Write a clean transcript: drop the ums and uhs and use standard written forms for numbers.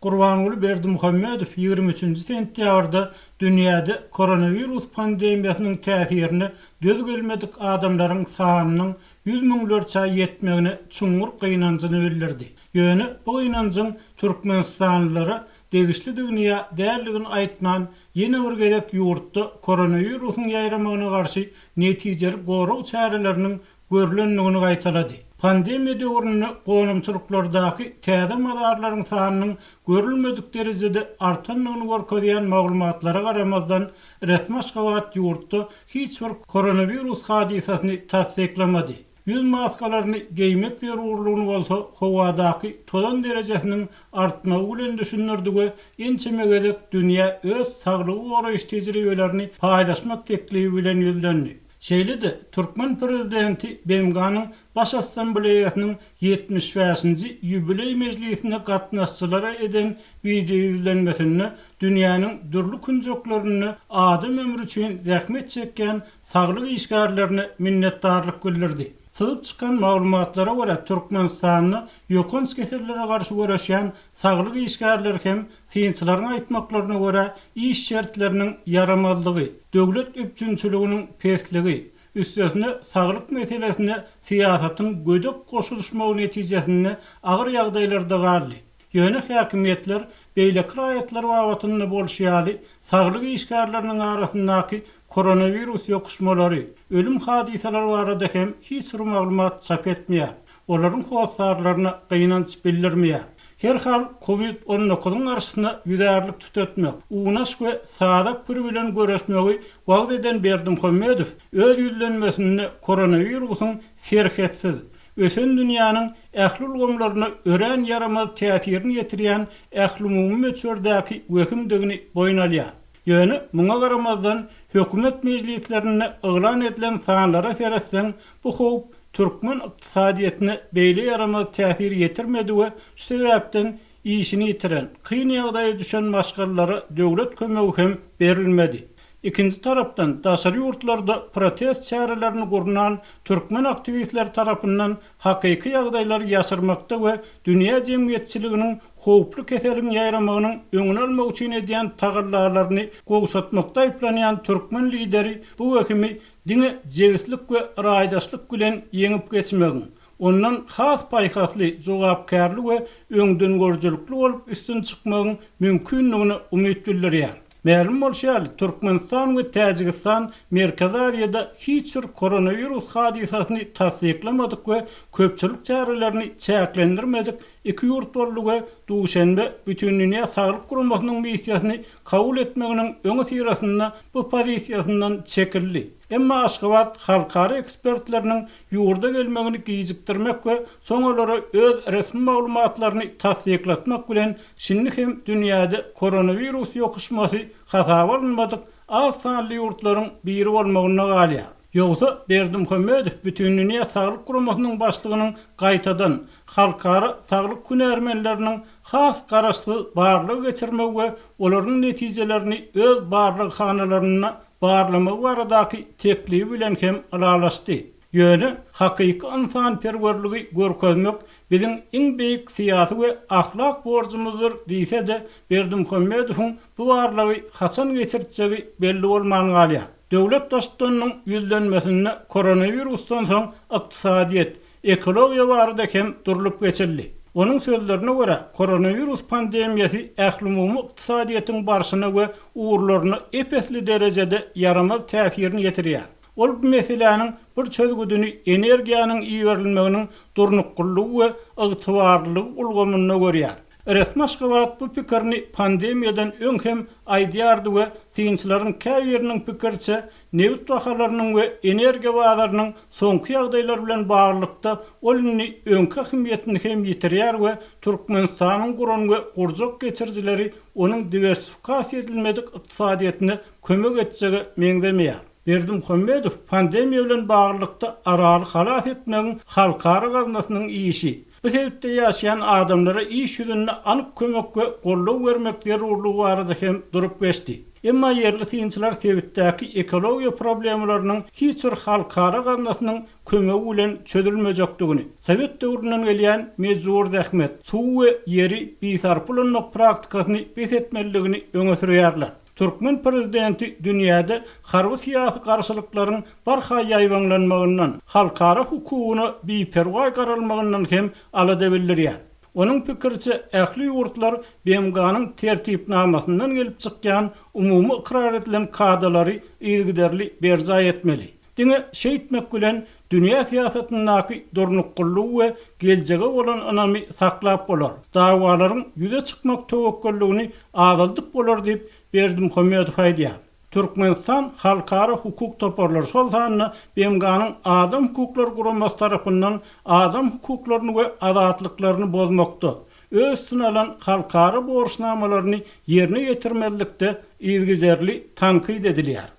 Gurbanguly Berdimuhamedow 23-nji sentýabrda dünýäde koronawirus pandemiýasynyň täsirine döz gelmedik adamlaryň sanynyň ýüz müňlerçä ýetmegine çuňňur gynanjyny bildirdi. Ýöne bu gynanjyň türkmenistanlylara degişlidigini ýa däldigini aýtman, ýene bir gezek ýurtda koronawirusyň ýaýramagyna garşy netijeli gorag çäreleriniň görlendigini gaýtalady. Pandemiýa döwründe gonamçylyklardaky täze mazarlaryň sanynyň görülmedik derejede artandygyny görkezýän maglumatlara garamazdan, resmi Aşgabat ýurtda hiç bir koronawirus hadysasyny tassyklamady. Ýüz maskalaryny geýmek zerurlygyny bolsa howadaky tozan derejesiniň artmagy bilen düşündirdi we ençeme gezek dünýä öz saglygy goraýyş tejribelerini paýlaşmak teklibi bilen ýüzlendi. Şeýle-de, türkmen prezidenti BMG-niň Baş Assambleýasynyň 75-nji ýubileý mejlisine gatnaşyjylara eden wideoýüzlenmesinde dünýäniň dürli künjeklerinde adam ömri üçin zähmet çekýän saglyk işgärlerine minnetdarlyk bildirdi. Syzyp çykan maglumatlara görä, Türkmenistanda ýokanç kesellere garşy göreşýän saglyk işgärleri hem, synçylaryň aýtmaklaryna görä, iş şertleriniň ýaramazlygy, döwlet üpjünçiliginiň pesligi, üstesine saglyk meselesine syýasatyň gödek goşulyşmagy netijesinde agyr ýagdaýlarda galdy. Ýöne häkimiýetler beýleki raýatlar babatynda bolşy ýaly, saglyk işgärleriniň arasyndaky koronawirus ýokuşmalary, ölüm hadysalary barada hem hiç bir maglumat çap etmeýär, olaryň hossarlaryna gynanç bildirmeýär. Herhal, kowid on dokuzyň garşysyna ýüzärlik tütetmek, unaş we sazak püri bilen göreşmegi wagyz eden Berdimuhamedow öz ýüzlenmesinde koronawirusyň serhetsiz, ösen dünýäniň ähli ulgamlaryna örän ýaramaz täsirini ýetirýän ählumumy möçberdäki wehimdigini boýun alýar. Ýöne, muňa garamazdan, hökümet mejlislerinde yglan edilen sanlara seretseň, bu howp türkmen ykdysadyýetine beýle ýaramaz täsir ýetirmedi we şu sebäpden işini ýitiren, kyn ýagdaýa düşen maşgalalara döwlet kömegi hem berilmedi. Ikinji tarapdan, daşary ýurtlarda protest çärelerini gurnan türkmen aktiwistleri tarapyndan hakyky ýagdaýlary ýaşyrmakda we dünýä jemgyýetçiliginiň howply keseliň ýaýramagynyň öňüni almak üçin edýän tagallalaryny gowşatmakda aýyplanýan türkmen lideri bu wehimi diňe jebislik we raýdaşlyk bilen ýeňip geçmegiň, ondan has paýhasly, jogapkärli we öňdengörüjilikli bolup üstün çykmagyň mümkindigine umyt bildirýär. Mälim bolşy ýaly, Türkmenistan we Täjigistan Merkezi Aziýada hiç bir koronawirus hadysasyny tassyklamadyk we köpçülik çärelerini çäklendirmedik iki ýurt boldy we Duşenbe Bütindünýä Saglyk Guramasynyň missiýasyny kabul etmeginiň öňüsyrasynda bu pozisiýasyndan çekildi. Emma Aşgabat halkara ekspertleriniň ýurda gelmegini gijikdirmek we soň olara öz resmi maglumatlaryny tassyklatmak bilen şindi hem dünýäde koronawirus ýokuşmasy hasaba alynmadyk az sanly ýurtlaryň biri bolmagynda galýar. Ýogsa Berdimuhamedow Bütindünýä Saglyk Guramasynyň başlygynyň gaýtadan halkara saglyk hünärmenleriniň has garaşsyz barlag geçirmegi we olaryň netijelerini öz barlaghanalarynda barlamagy baradaky teklibi bilen hem ylalaşdy. Ýöne hakyky ynsanperwerligi görkezmek biziň iň beýik syýasy we ahlak borjumyzdyr diýse-de, Berdimuhamedowyň bu barlagy haçan geçirtjegi belli bolman galýar. Döwlet Baştutanynyň ýüzlenmesinde koronawirusdan soň ykdysadyýet, Ekologiýa barada hem durlup geçildi. Onuň sözlerine görä, koronawirus pandemiýasy ählumumy ykdysadyýetiň barşyna we ugurlaryna ep-esli derejede ýaramaz täsirini ýetirýär. Ol bu meseläniň bir çözgüdini energiýanyň iberilmeginiň durnuklylygy we ygtybarlylygy ulgamynda görýär. Resmi Aşgabat bu pikirini pandemiýadan öň hem aýdýardy we synçylaryň käbiriniň pikiriçe, nebit bahalarynyň we energiýa bazarynyň soňky ýagdaýlary bilen baglylykda ol indi öňki ähmiýetini hem ýitirýär we Türkmenistanyň guran we gurjak geçirijileri onuň diwersifikasiýa edilmedik ykdysadyýetine kömek etjege meňzemeýär. Berdimuhamedow pandemiýa bilen baglylykda Araly halas etmegiň halkara gaznasynyň işi, Bu sebitde ýaşaýan adamlara iş ýüzünde anyk kömek we goldaw bermek zerurlygy barada hem durup geçdi. Emma ýerli synçylar sebitdäki ekologiýa problemalarynyň hiç bir halkara gaznasynyň kömegi bilen çözülmejekdigini, sowet döwründen gelýän mejbury zähmet, suwy we ýeri bisarpa ulanmak praktikasyny bes etmelidigini öňe sürýärler. Türkmen prezidenti dünýäde harby-syýasy garşylyklaryň barha ýaýbaňlanmagyndan, halkara hukugyna biperwaý garalmagyndan hem alada bildirýär. Onuň pikiriçe, ähli ýurtlar BMG-niň Tertipnamasyndan gelip çykýan umumy ykrar edilen kadalary yzygiderli berjaý etmeli. Diňe şeýtmek bilen dünýä syýasatyndaky durnuklylygy we geljege bolan ynamy saklap bolar, dawalaryň ýüze çykmak töwekgelligini azaldyp bolar diýip, Berdimuhamedow aýdýar. Türkmenistan halkara hukuk toparlary, şol sanda BMG-niň Adam hukuklary guramasy tarapyndan adam hukuklaryny we azatlyklaryny bozmakda, öz üstüne alan halkara borçnamalaryny ýerine ýetirmezlikde yzygiderli tankyt edilýär.